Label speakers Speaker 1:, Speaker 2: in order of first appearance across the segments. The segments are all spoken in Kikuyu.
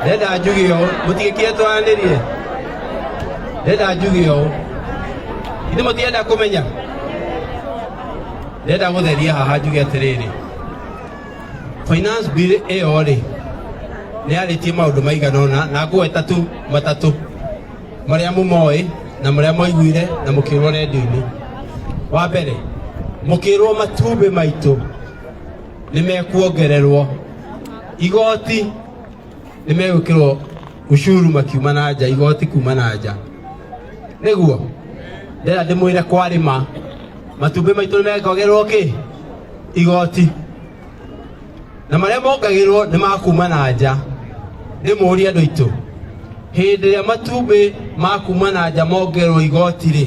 Speaker 1: Ndenda njuge ũũ, mũtigĩkire twaranĩrie. Ndenda njuge ũũ, ithuĩ mũtirenda kũmenya. Ndenda gũtheria haha njuge atĩrĩrĩ, finance bill ĩyo rĩ, nĩ yarĩtie maũndũ maigana ũna na ngũgweta tu matatũ marĩa mũmoĩ na marĩa mwaiguire na mũkĩrwo rendio-inĩ. Wa mbere, mũkĩrwo matumbĩ maitũ nĩ mekuongererwo igoti, nĩ megwĩkĩrwo ucuru makiuma na nja, igoti kuma na nja. Nĩguo ndĩra ndĩmwĩre kwarĩma matumbĩ maitũ nĩ mekuongererwo kĩ igoti, na marĩa mongagĩrwo nĩ ma kuma na nja. Nĩ mũũria andũ aitũ, hĩndĩ ĩrĩa matumbĩ ma kuma na nja mongererwo igoti rĩ,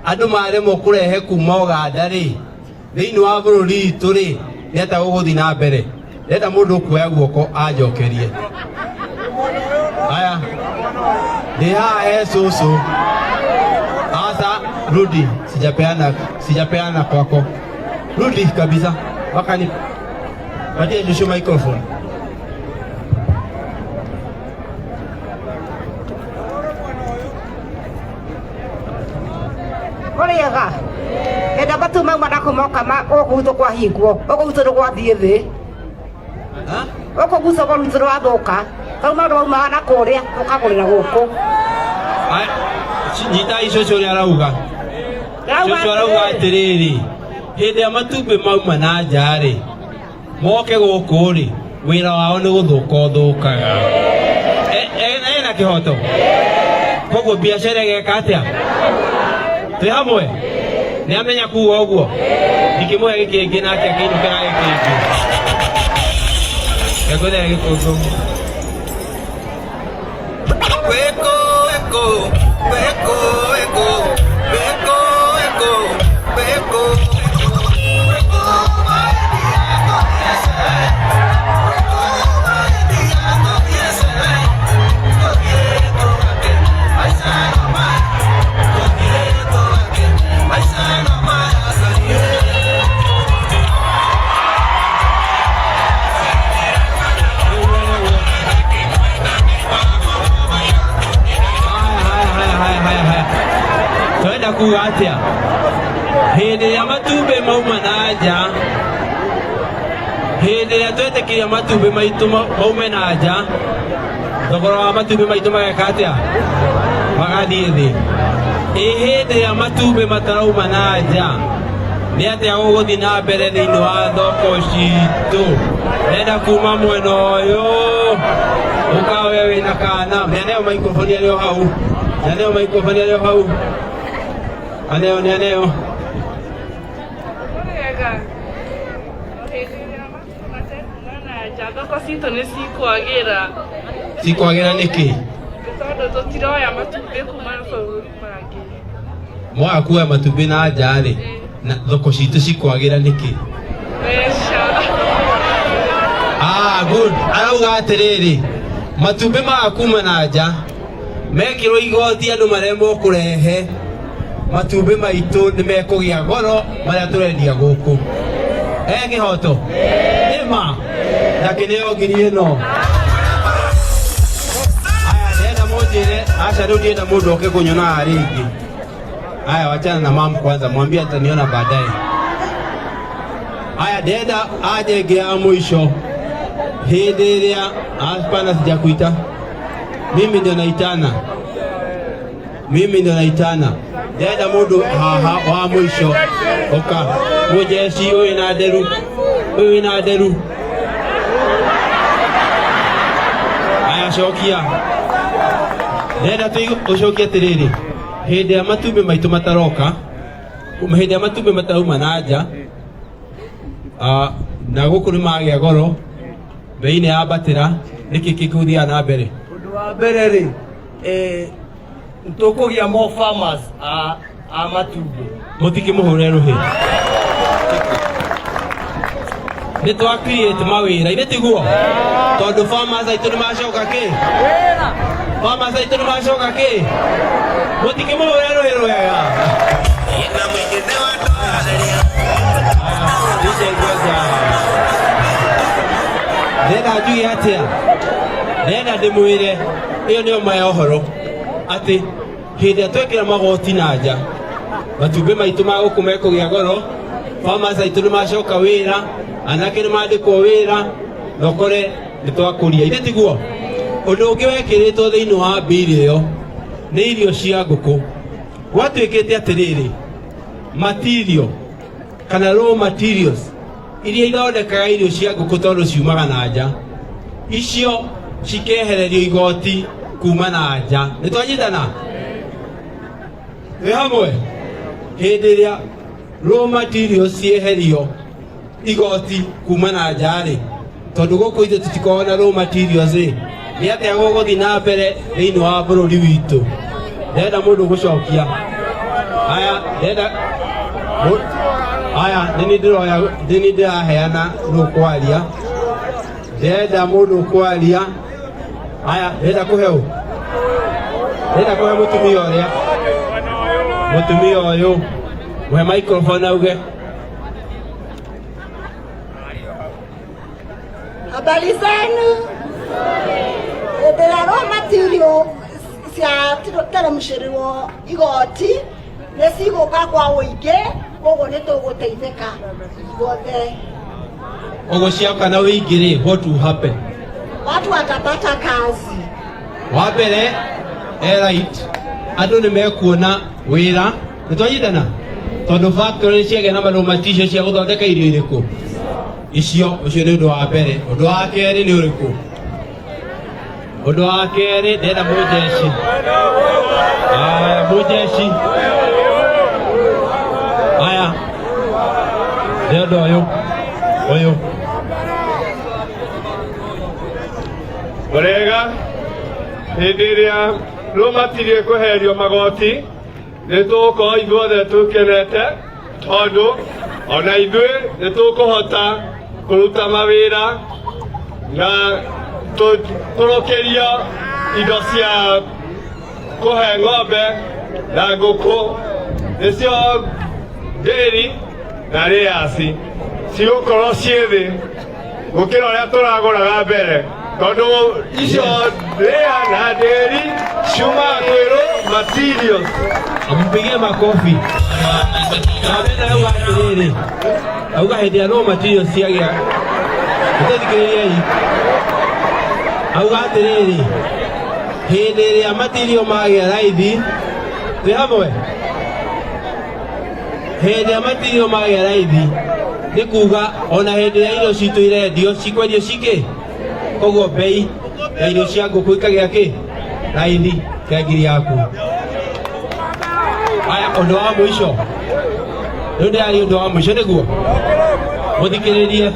Speaker 1: andũ maremwo kũrehe kuma Ũganda rĩ, thĩinĩ wa bũrũri witũ rĩ, nĩ atĩa gũgũthiĩ na mbere? Ndĩrenda mũndũ ũkuoya guoko anjokerie. Haya, ndĩ haha he cũcũ. Asa, rudi, sijapeana, sijapeana kwako. Rudi kabisa mpaka ni patie Joshua microphone.
Speaker 2: Ũrĩega enda matu mauma na kũmoka gũkũ gwitũ kwahingwo, gũkũ gwitũ nĩ gwathiĩ thĩ, gũkũ gwitũ gwitũ nĩ gwathũka, tondũ maũndũ maumaga na kũrĩa ũkagũrĩra gũkũ.
Speaker 1: Aya, nyitai cũcũ ũrĩa arauga.
Speaker 2: Ndĩrauga
Speaker 1: Cũcũ arauga
Speaker 2: atĩrĩrĩ,
Speaker 1: atĩrĩrĩ, hĩndĩ ĩrĩa matumbĩ mauma na nja rĩ, moke gũkũ rĩ, wĩra wao nĩ gũthũka ũthũkaga. Ena kĩhoto? Koguo biacara ĩgeka atĩa? Twĩ hamwe? Nĩ amenya kuga ũguo? Ndingĩmũhe gĩkĩngĩ nake akĩinũkĩra gĩkĩngĩ. Ngũthee gĩkũngũ.
Speaker 3: Weko, weko, weko, weko, weko, weko, weko.
Speaker 1: Haya, haya, haya, haya, haya. Twenda kuga atĩa? Hĩndĩ ĩrĩa matumbĩ mauma na nja, hĩndĩ ĩrĩa twetĩkĩria matumbĩ maitũ maume na nja, thogora wa matumbĩ maitũ mageka atĩa? Magathiĩ thĩ. Ĩ hĩndĩ ĩrĩa matumbĩ matarauma na nja, nĩ atĩa gũgũthiĩ na mbere thĩinĩ wa thoko citũ? Ndenda kuma mwena ũyũ, ũka we wĩna kana, nĩaneo microphone arĩ o hau, nĩaneo microphone arĩ o hau, aneo, nĩaneo.
Speaker 4: Wega. Hĩndĩ ĩrĩa matukũ matekuma na nja, thoko citũ nĩ cikwagĩra.
Speaker 1: Cikwagĩra nĩkĩ?
Speaker 4: Nĩ tondũ tũtiroya matumbĩ kuma mabũrũri mangĩ.
Speaker 1: Mwaga kuoya matumbĩ na nja rĩ, na thoko citũ cikwagĩra nĩkĩ?
Speaker 4: Mbeca.
Speaker 1: Ah, good. Arauga atĩrĩrĩ, matumbĩ maga kuma na nja mekĩrwo igoti andũ maremwo kũrehe matumbĩ maitũ nĩ mekũgĩa goro marĩa tũrendia gũkũ. E kĩhoto? Nĩma na kĩneo ngiri ĩno. Aya, ndĩrenda mũnjĩre, aca rĩu ndĩrenda mũndũ oke kũnyona haha rĩngĩ. Aya, wachana na mam kwanza, mwambie ataniona baadaye. Aya, ndĩrenda aje ĩngĩ ya mũico hĩndĩ ĩrĩa, hapana, sijakuita mimi, ndio naitana, mimi ndio naitana. Ndĩrenda mũndũ haha wa mũico ũka, mũjeci ũyũ na nderu, ũyũ na nderu. Aya, cokia. Ndĩrenda ũcokie atĩrĩrĩ, hĩndĩ ĩrĩa matumbĩ maitũ mataroka, hĩndĩ ĩrĩa matumbĩ matarauma na nja, na gũkũ nĩ magĩa goro, bei nĩ yambatĩra, nĩkĩ kĩgũthiaga na mbere?
Speaker 5: Ũndũ wa mbere rĩ, tũkũgĩa more farmers a matumbĩ.
Speaker 1: Mũtikĩmũhũre rũhĩ. Nĩ twa create mawĩra, ithe tiguo? Tondũ farmers aitũ nĩ macoka kĩ? Farmers aitũ nĩ macoka kĩ? Mũtikĩmũhũre rũhĩ rwega. DJ ngoja. Ndĩrenda njuge atĩa? Ndĩrenda ndĩmwĩre ĩyo nĩyo ma ya ũhoro atĩ hĩndĩ ĩrĩa twekĩra magoti na nja matumbĩ maitũ ma gũkũ mekũgĩa goro, farmers aitũ nĩ macoka wĩra, anake nĩ mandĩkwo wĩra, na ũkore nĩ twakũria. Ithe tiguo? Ũndũ ũngĩ wekĩrĩtwo thĩinĩ wa mbiri ĩyo nĩ irio cia ngũkũ. Gwatuĩkĩte atĩrĩrĩ, material kana raw materials iria ithondekaga irio cia ngũkũ tondũ ciumaga na nja, icio cikehererio igoti kuma na nja. Nĩ twanyitana? Twĩ hamwe? Hĩndĩ ĩrĩa raw materials cieherio igoti kuma na nja rĩ, tondũ gũkũ ithuĩ tũtikoragwo na raw materials rĩ, nĩ atĩa gũgũthiĩ na mbere thĩinĩ wa bũrũri witũ? Ndĩrenda mũndũ gũcokia. Aya, ndĩrenda aya nĩ niĩ ndĩroya, nĩ niĩ ndĩraheana nũ kwaria. Ndĩrenda mũndũ kwaria. Aya, ndĩrenda kũhe ũ? Ndĩrenda kũhe mũtumia ũrĩa, mũtumia ũyũ, mũhe microphone auge.
Speaker 6: Habari zenu. Hĩndĩ ĩrĩa raw material ciateremcĩrwo igoti nĩ cigũka kwa ũingĩ, koguo nĩ tũgũteithĩka ithuothe.
Speaker 1: Ũguo cioka na ũingĩ rĩ, what will happen?
Speaker 6: Watu watapata kazi.
Speaker 1: Wa mbere e right, andũ nĩ mekuona wĩra. Nĩ twanyitana? Tondũ factory nĩ ciagĩa na marũa icio cia gũthondeka irio irĩkũ icio. Ũcio nĩ ũndũ wa mbere. Ũndũ wa kerĩ nĩ ũrĩkũ? Ũndũ wa kerĩ, ndĩrenda mũnjeci. Aya, mũnjeci. Aya, ndĩrenda ũyũ ũyũ.
Speaker 7: Mũrega. Hĩndĩ ĩrĩa rũmatirie kweherio magoti, nĩ tũgũkorwo ithuothe tũkenete, tondũ ona ithuĩ nĩ tũkũhota kũruta mawĩra na tũkũrũkĩrio indo cia kũhe ng'ombe na ngũkũ, nĩcio ndĩri na rĩaci, cigũkorwo ciĩ thĩ gũkĩra ũrĩa tũragũraga mbere, tondũ icio rĩa na ndĩri ciumaga kwĩrũ materials.
Speaker 1: Ampigie makofi. Napenda auga atĩrĩrĩ, auga hĩndĩ ĩrĩa raw materials ciagĩa, mũtũthikĩrĩriei, auga atĩrĩrĩ, hĩndĩ ĩrĩa material magĩa raithi, twĩ hamwe, hĩndĩ ĩrĩa material magĩa raithi nĩ kuga ona hĩndĩ ĩrĩa irio citũ irendio cikwendio cikĩ, koguo bei ya irio cia ngũkũ ikagĩa kĩ raithi. Kengiri yaku. Aya, ũndũ wa mũico rĩu, ndĩraria ũndũ wa mũico nĩguo mũthikĩrĩrie.